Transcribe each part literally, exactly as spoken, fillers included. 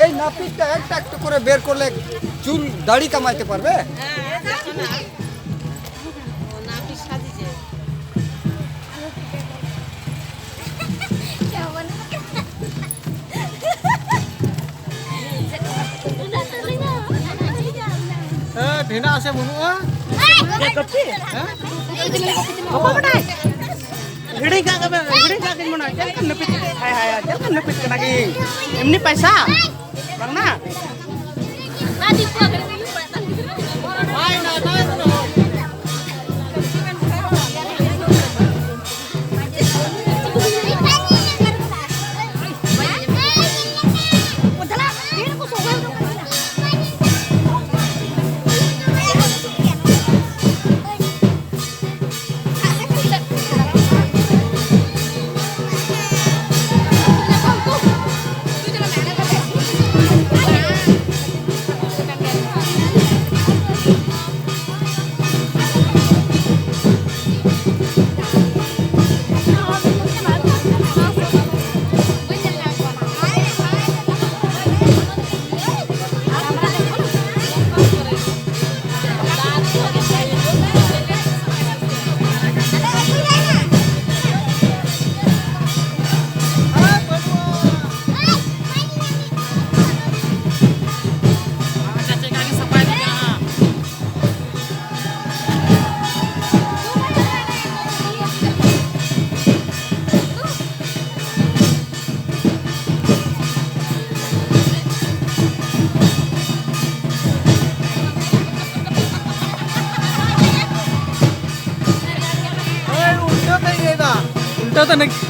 এই নাপিতটা একটা একটা করে বের করলে চুল দাড়ি কামাইতে পারবে। ᱦᱮᱸ, ᱰᱷᱮᱱᱟᱜ ᱥᱮ ᱵᱟᱹᱱᱩᱜᱼᱟ? ᱦᱮᱸ? ᱚᱠᱚᱭ ᱵᱟᱰᱟᱭ? ᱦᱤᱲᱤᱧ ᱠᱟᱜ ᱜᱮ, ᱦᱤᱲᱤᱧ ᱠᱟᱜ ᱜᱤᱧ ᱢᱮᱱᱟ᱾ ᱪᱮᱫ ᱞᱮᱠᱟᱱ ᱱᱟᱹᱯᱤᱛ? ᱦᱟᱭ, ᱦᱟᱭ, ᱦᱟᱭ, ᱪᱮᱫ ᱞᱮᱠᱟᱱ ᱱᱟᱹᱯᱤᱛ ᱠᱟᱱᱟ ᱜᱤᱧ? ᱮᱢᱱᱤ ᱯᱟᱭᱥᱟ? ᱵᱟᱝ ᱱᱟ? ᱩᱞᱴᱟᱹ ᱛᱮ ᱤᱭᱟᱹᱭ ᱫᱟ᱾ ᱩᱞᱴᱟᱹ ᱛᱮ ᱱᱤᱠ-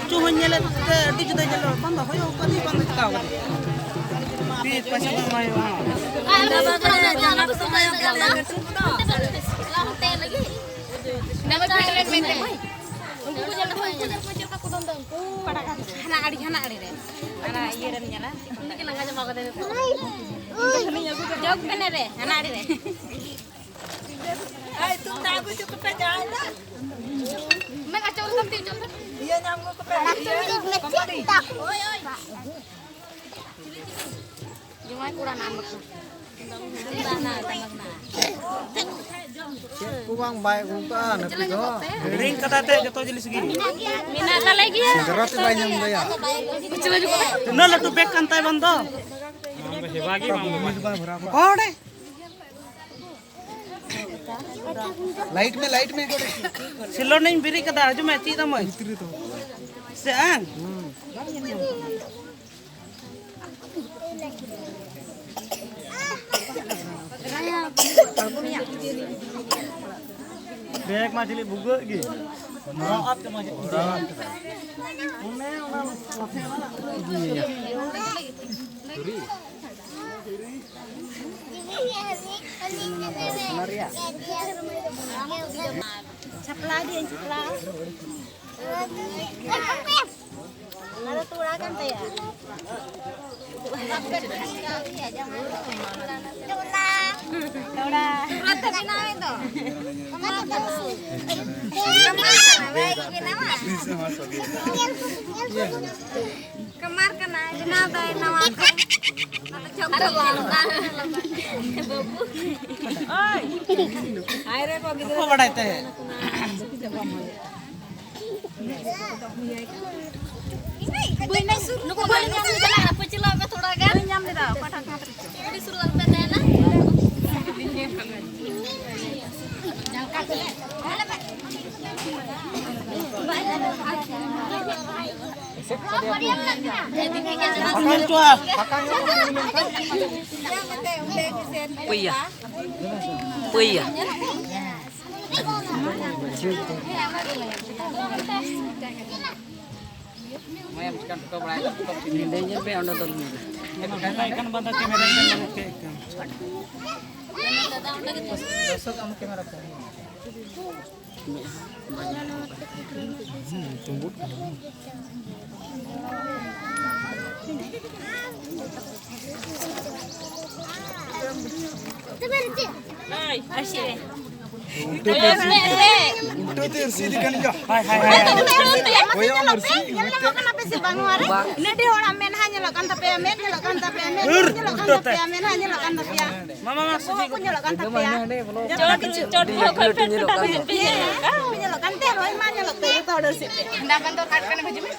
ᱩᱪᱩ ᱦᱚᱸᱧ ᱧᱮᱞᱮᱫ ᱛᱮ ᱟᱹᱰᱤ ᱡᱩᱫᱟᱹ ᱧᱮᱞᱚᱜ ᱠᱟᱱ ᱫᱚ᱾ ᱦᱳᱭ, ᱚᱠᱟ ᱫᱤᱱ ᱵᱟᱝ ᱪᱤᱠᱟᱹᱣ ᱠᱟᱱᱟ᱾ ᱯᱤᱥ ᱯᱚᱭᱥᱟ ᱫᱚ ᱮᱢᱟᱭ ᱦᱩᱭᱩᱜᱼᱟ᱾ ᱦᱟᱱᱟ ᱟᱲᱮ, ᱦᱟᱱᱟ ᱟᱲᱮ ᱨᱮ᱾ ᱚᱱᱟ ᱤᱭᱟᱹ ᱨᱮᱢ ᱧᱮᱞᱟ᱾ ᱩᱱᱤ ᱜᱮ ᱞᱟᱸᱜᱟ ᱪᱟᱵᱟ ᱠᱟᱫᱟᱭ ᱱᱤᱛᱚᱜ᱾ ᱡᱚᱜᱽ ᱯᱮᱱᱮ ᱨᱮ, ᱦᱟᱱᱟ ᱟᱲᱮ ᱨᱮ᱾ ᱟᱭ, ᱛᱩᱢ ᱫᱟᱜ ᱟᱹᱜᱩ ᱦᱚᱪᱚ ᱠᱚᱯᱮ ᱡᱟᱶᱟᱭ ᱫᱚ᱾ ᱢᱮᱱ ᱟᱪᱚ ᱞᱮᱠᱟᱢ ᱛᱤ ᱪᱚ᱾ ᱤᱭᱟᱹ ᱧᱟᱢ ᱜᱚ ᱠᱚᱯᱮ, ᱤᱭᱟᱹ ᱠᱚᱢᱚᱰᱤ᱾ ᱦᱳᱭ, ᱦᱳᱭ᱾ ᱡᱟᱶᱟᱭ ᱠᱚᱲᱟ ᱱᱟᱢ ᱵᱟᱠᱚ᱾ ᱪᱮᱫ ᱠᱚ ᱵᱟᱝ ᱵᱟᱭ ᱟᱹᱜᱩ ᱠᱟᱜᱼᱟ ᱱᱟᱹᱯᱤ ᱫᱚ᱾ ᱦᱤᱲᱤᱧ ᱠᱟᱫᱟ ᱛᱮ ᱡᱚᱛᱚ ᱡᱤᱱᱤᱥ ᱜᱮ᱾ ᱢᱮᱱᱟᱜ ᱛᱟᱞᱮ ᱜᱮᱭᱟ᱾ ᱥᱮᱸᱫᱽᱨᱟ ᱛᱮ ᱵᱟᱭ ᱧᱟᱢ ᱫᱟᱭᱟ᱾ ᱩᱱᱟᱹᱜ ᱞᱟᱹᱴᱩ ᱵᱮᱜᱽ ᱠᱟᱱ ᱛᱟᱭ ᱵᱟᱝ ᱫᱚ᱾ ᱚᱠᱚᱭ? ᱞᱟᱭᱤᱴ ᱢᱮ, ᱞᱟᱭᱤᱴ ᱢᱮ᱾ ᱥᱤᱞᱚᱱᱤᱧ ᱵᱮᱨᱮᱫ ᱠᱟᱫᱟ, ᱟᱸᱡᱚᱢ ᱢᱮ, ᱪᱮᱫ ᱟᱢᱟᱹᱧ? ᱥᱮ ᱟᱝ? ᱵᱮᱜᱽ ᱢᱟ ᱪᱤᱞᱤ ᱵᱷᱩᱜᱟᱹᱜ ᱜᱮ᱾ ᱚᱱᱮ ᱚᱱᱟ ᱢᱟᱥᱮ ᱚᱱᱟ ᱤᱫᱤᱭᱮᱭᱟ᱾ ᱪᱷᱟᱯᱞᱟ ᱤᱫᱤᱭᱟᱹᱧ, ᱪᱷᱟᱯᱞᱟ᱾ ᱚᱱᱟ ᱫᱚ ᱛᱚᱲᱟ ᱠᱟᱱ ᱛᱟᱭᱟ᱾ ᱛᱚᱲᱟ᱾ ᱛᱚᱲᱟ ᱛᱮ ᱵᱮᱱᱟᱣ ᱮᱫ ᱫᱚ᱾ ᱚᱱᱟ ᱫᱚ ᱵᱟᱭ ᱵᱮᱱᱟᱣᱟ᱾ ᱠᱟᱢᱟᱨ ᱠᱟᱱᱟᱭ, ᱵᱮᱱᱟᱣ ᱫᱟᱭ ᱱᱟᱣᱟ ᱛᱮ᱾ ᱟᱨᱚ ᱞᱟᱸᱫᱟ᱾ ᱵᱟᱹᱵᱩ᱾ ᱚᱠᱚᱭ ᱵᱟᱰᱟᱭ ᱛᱟᱦᱮᱸᱫ? ᱱᱩᱠᱩ ᱵᱟᱹᱧ ᱧᱟᱢ ᱞᱮᱫᱟ, ᱯᱟᱹᱪᱷᱞᱟᱹ ᱢᱮ ᱛᱷᱚᱲᱟ ᱜᱟᱱ᱾ ᱵᱟᱹᱧ ᱧᱟᱢ ᱞᱮᱫᱟ, ᱚᱠᱟᱴᱟᱜ ᱠᱟᱸᱛ ᱨᱮᱪᱚ᱾ ᱟᱹᱰᱤ ᱥᱩᱨ ᱟᱞᱚᱯᱮ ᱛᱟᱦᱮᱱᱟ᱾ ᱯᱟᱹᱭᱟ᱾ ᱯᱟᱹᱭᱟ᱾ ᱱᱚᱰᱮ ᱧᱮᱞ ᱯᱮ, ᱚᱸᱰᱮ ᱫᱚ ᱧᱮᱞ ᱯᱮ᱾ ᱮᱱᱠᱷᱟᱱ ᱵᱟᱸᱫᱟ ᱠᱮᱢᱮᱨᱟ ᱮᱱᱠᱷᱟᱱ ᱵᱟᱹᱱᱩᱜ ᱛᱮ ᱮᱱᱠᱷᱟᱱ᱾ ᱫᱚᱨᱥᱚᱠ ᱟᱢ ᱠᱮᱢᱮᱨᱟ ᱠᱚ᱾ ᱢᱮᱫᱦᱟ ᱵᱟᱝ ᱧᱮᱞᱚᱜ ᱠᱟᱱᱟ᱾ ᱩᱞᱴᱟᱹ ᱛᱮ ᱟᱹᱨᱥᱤ ᱤᱫᱤ ᱠᱟᱱ ᱜᱮᱭᱟ᱾ ᱦᱟᱭ, ᱦᱟᱭ, ᱦᱟᱭ᱾ ᱠᱚᱭᱚᱜ ᱟᱢ ᱟᱹᱨᱥᱤ, ᱧᱮᱞ ᱧᱟᱢᱚᱜ ᱠᱟᱱᱟ ᱯᱮ ᱥᱮ ᱵᱟᱝ ᱱᱚᱣᱟ ᱨᱮ? ᱵᱟᱝ᱾ ᱤᱱᱟᱹ ᱰᱷᱮᱨ ᱦᱚᱲᱟᱜ ᱢᱮᱫᱦᱟ ᱧᱮᱞᱚᱜ ᱠᱟᱱ ᱛᱟᱯᱮᱭᱟ, ᱢᱮᱫ ᱧᱮᱞᱚᱜ ᱠᱟᱱ ᱛᱟᱯᱮᱭᱟ, ᱢᱮᱫ ᱩᱨ, ᱧᱮᱞᱚᱜ ᱠᱟᱱ ᱩᱞᱴᱟᱹ ᱛᱮ᱾ ᱛᱟᱯᱮᱭᱟ, ᱢᱮᱫᱦᱟ ᱧᱮᱞᱚᱜ ᱠᱟᱱ ᱛᱟᱯᱮᱭᱟ᱾ ᱢᱟ, ᱢᱟ, ᱢᱟ, ᱵᱚᱦᱚᱜ ᱠᱚ ᱧᱮᱞᱚᱜ ᱠᱟᱱ ᱛᱟᱯᱮᱭᱟ᱾ ᱡᱚᱛᱚ ᱠᱤᱪᱷᱩ᱾ ᱪᱚᱴ ᱵᱚᱦᱚᱜ ᱠᱷᱚᱱ ᱯᱷᱮᱰ ᱠᱟᱴᱟ ᱫᱷᱟᱹᱵᱤᱡ ᱯᱮ ᱧᱮᱞ ᱠᱟᱜᱼᱟ᱾ ᱧᱮᱞᱚᱜ ᱠᱟᱱ ᱛᱮ ᱨᱚᱭ ᱢᱟ ᱧᱮᱞᱚᱜ ᱛᱮ ᱡᱚᱛᱚ ᱦᱚᱲ ᱟᱹᱨᱥᱤ ᱛᱮ᱾ ᱫᱟᱜ ᱵᱚᱱᱫᱚ ᱠᱟᱴ ᱠᱟᱱᱟ, ᱦᱤᱡᱩᱜ ᱢᱮ᱾